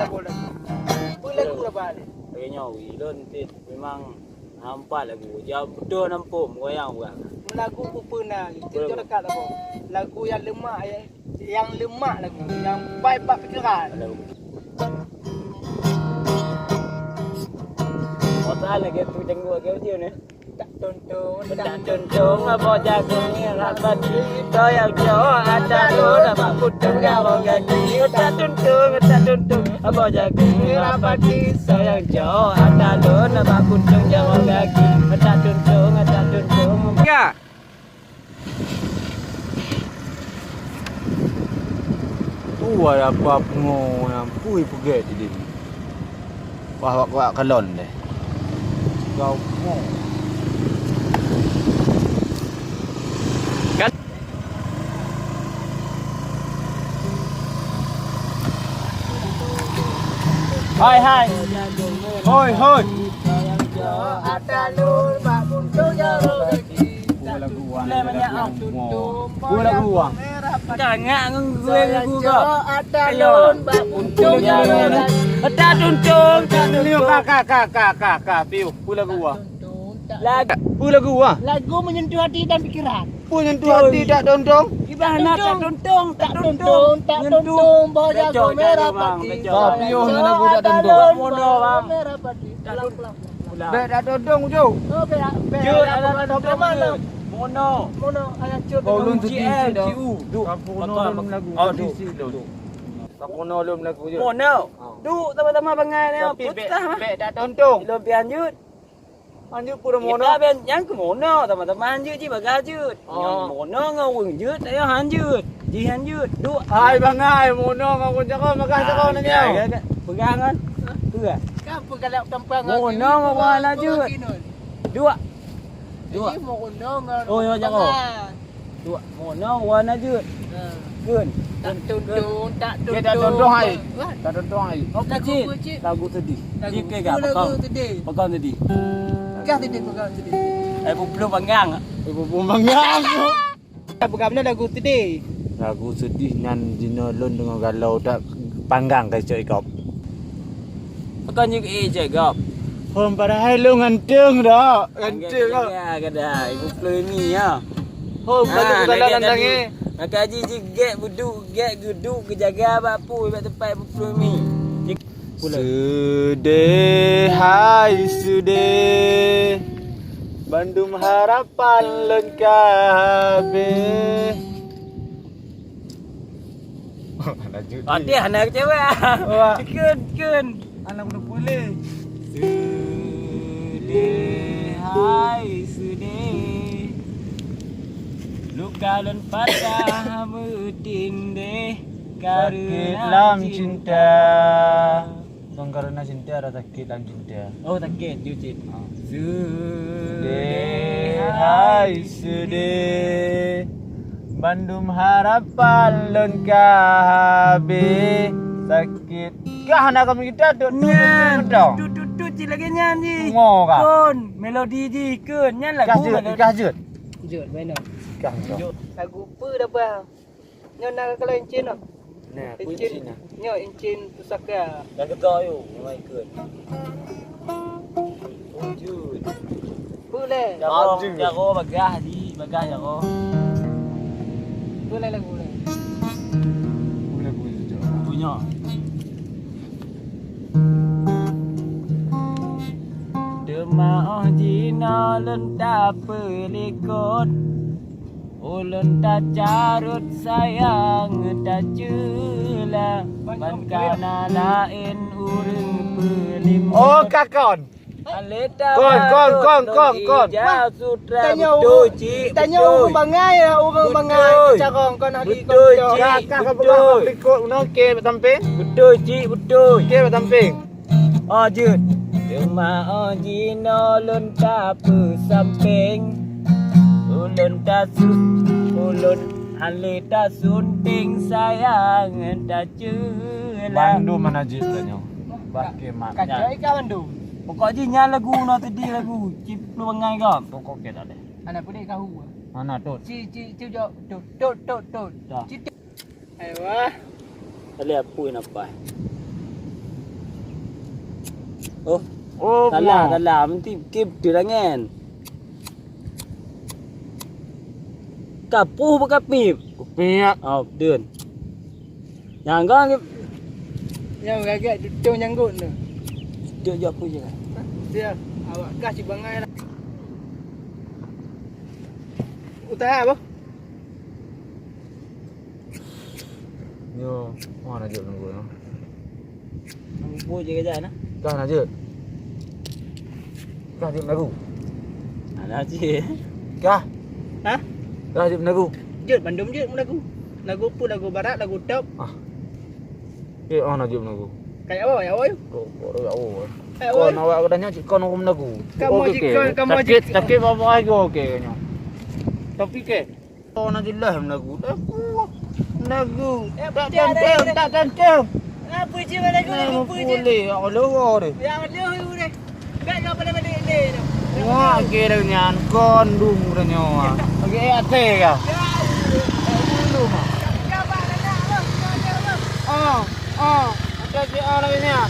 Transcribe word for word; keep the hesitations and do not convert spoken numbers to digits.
Peue lagu? Peue lagu Rabah ni? Lagèe nyoe, wi, lôn cit memang hampat lagu. Jaweueb beutôi nampôm, goyang urang. Lagu peue-peue na, cit dekat lagu. Lagu nyang lemak, nyang, nyang lemak lagu, nyang bai bak pikeran. Lagu. Otak lagèe tu janggut lagèe tu ni. Tak tuntung, tak tuntung, abah jagung merah padi. Soyang jok ata lôn bak puntông jaroe gaki. Tak tuntung, tak tuntung, abah jagung merah padi. Soyang jok ata lôn bak puntông jaroe gaki. Tak tuntung, tak tuntung. Ya. Tuwoe apa pungo nyang pui peugèt di sini. Wah, wak, wak kalon deh. Gau pungo. Kan? Hai, hai. Hoi, hoi. Ata lôn bak puntông jaroe gaki. Peue lagu wah? Peue lagu wah? Ka ngak ngon gue lagu kau. Ata lôn bak puntông jaroe gaki. Ata tuntung, ata tuntung. Ka, ka, ka, ka, ka, ka, piu. Peue lagu wah? Lagu. Peue lagu wah? Lagu menyentuh hati dan pikiran. Peue nyentuh hati tak tuntung? Ibarat tak tuntung, tak tuntung, tak tuntung. Boh jagung merah padi. Ka piu ni lagu tak tuntung. Boh jagung merah padi. Pulang, pulang. Bèk tak tuntung, Ju. Oh, bèk, bèk. Jeuet, ada tak tuntung, Ju. Mono. Mono, ayah cut. Kau ulôn sedih sih dah. Kampung ulôn lagu. Oh, sedih sih lôn. Kampung ulôn lagu je. Mono. Duek sama-sama bangai ni. Tapi bèk, bèk tak tuntung. Lôn pian jeuet. Hanjeuet pura mono. Kita ben nyang keu mono, teuma-teuma hanjeuet jih bagah jeuet. Oh. Nyang mono ngon ureueng jeuet, ayo hanjeuet. Jih hanjeuet. Duek. Hai bangai, mono ngon ureueng jago bagah jago nanya. Ya, ya, ya. Pegang kan? Pegang. Kan pegalak tampang. Mono ngon ureueng jeuet. Duek. Duek. Jadi mono ngon. Oh, ya, jago. Duek, mono warna jeuet. Ha. Keun. Tak tuntung, tak tuntung. Dia tak tuntung hai. Wah. Tak tuntung hai. Lagu apa, Cik? Lagu sedih. Lagu. Cik, pegang, pegang sedih. Pegang sedih. Pegang sedih, pegang sedih. Eh, bubulung panggang. Eh, bubulung panggang. Pegang beuna lagu sedih. Lagu sedih nyan jinoe lôn deungoe galau tak panggang keu cok ikop. Pakon jeuet eh cek gob. Hom padahai lôn ngantung dak. Ngantung dak. Ya kada ibu plui ni ya. Hom kalau kita jalan tangi. Maka ji ji gek buduk gek guduk geujaga bak pu bak tempat ibu plui ni. Sudeh hai sudeh. Bandum harapan lôn ka habéh. Lanjut. Ada hana kecewa. Wah. Keun, keun. Anak udah boleh. Sedih, hai sedih. Luka lôn patah meutindeh karena lam cinta. Bukan karena cinta ada sakit dalam cinta. Oh, sakit, jeuet cit. Ha. Sedih, hai sedih. Bandum harapan lôn ka habéh. Sakit. Kah nak kami kita tu. Nyan. Tu tu tu cit lagi nyan ji. Ngo kah? Kon, melodi ji keun. Nyan lagu. Kah jeuet, kah jeuet. Jeuet, benar. Kah jeuet. Lagu apa dah, Bang? Nyoe na kalau incin noh. Nah, incin. Nyoe incin pusaka. Dah getok yuk, memang ikut. Wujud. Boleh. Jaro, jaro bagah di, bagah jaro. Boleh lagu boleh. Boleh boleh jaro. Punya. Teuma oh jinoe lôn tapeulikot. Ulôn tacarot sayang taceula, ban kana laén ureuëng peulimot. Oh, kakon. Kon, kon, kon, kon, kon. Tanyoe ureuëng bangai, ureuëng bangai carong kon hadi kon. Beutôi, cik, beutôi. Kakak peugah likot unoe ke sampéng. Beutôi, cik, beutôi. Ke sampéng. Oh jeuet. Teuma oh jinoe lôn tapeusampéng. Ulôn tasu-, ulôn hana tasunting sayang taceula. Bandum mana jeuet tanyoe. Bah ke mak. Kacau ikan bandum. Pokok jih nyan lagu na tadi lagu cip lu bangai kan. Pokok ke tak ada. Anak pun dah tahu. Mana tu? Ci, ci, ci jok. Tut, tut, tut, tut. Dah. Ci, Aiwa. Tali apui napai. Oh, oh, salah, salah. Mesti kip tu tangan. Kapuh bukan pip. Pip. Oh, dun. Nyang gong kip. Nyang gagak tutong nyanggut tu. Duduk je aku je. Dia awak kah si bangai lah. Utai apa? Yo, mana jeuet nunggu no? Nunggu je kerja nah. Kah na jeuet? Kah jeuet lagu? Ada je. Kah? Hah? Kah jeuet lagu? Jeuet bandum jeuet lagu. Lagu pun lagu barat, lagu top. Ah. Eh, oh na jeuet lagu. Kayak apa ya oi? Kok kok ya oi. Eh, oi. Kau nak awak dah nyoe cik kau nunggu lagu. Kamu cik kau, kamu cik. Sakit, sakit apa lagi oke nyoe. Tapi ke Oh, na jeulaih lagu. Lagu. Lagu. Eh, tak pecah dah, cancel, dah. Tak cancel. Apa je lagu, lagu apa je? Boleh, ya Allah, deh. Ya Allah, deh. Baik kau pada balik ni. Wah, kira nyan kondom dah nyawa. Lagi até kah? Ya Allah. Dulu mah. Kau nak, nak, nak. Ah, ah. Ada si A lagi nyan.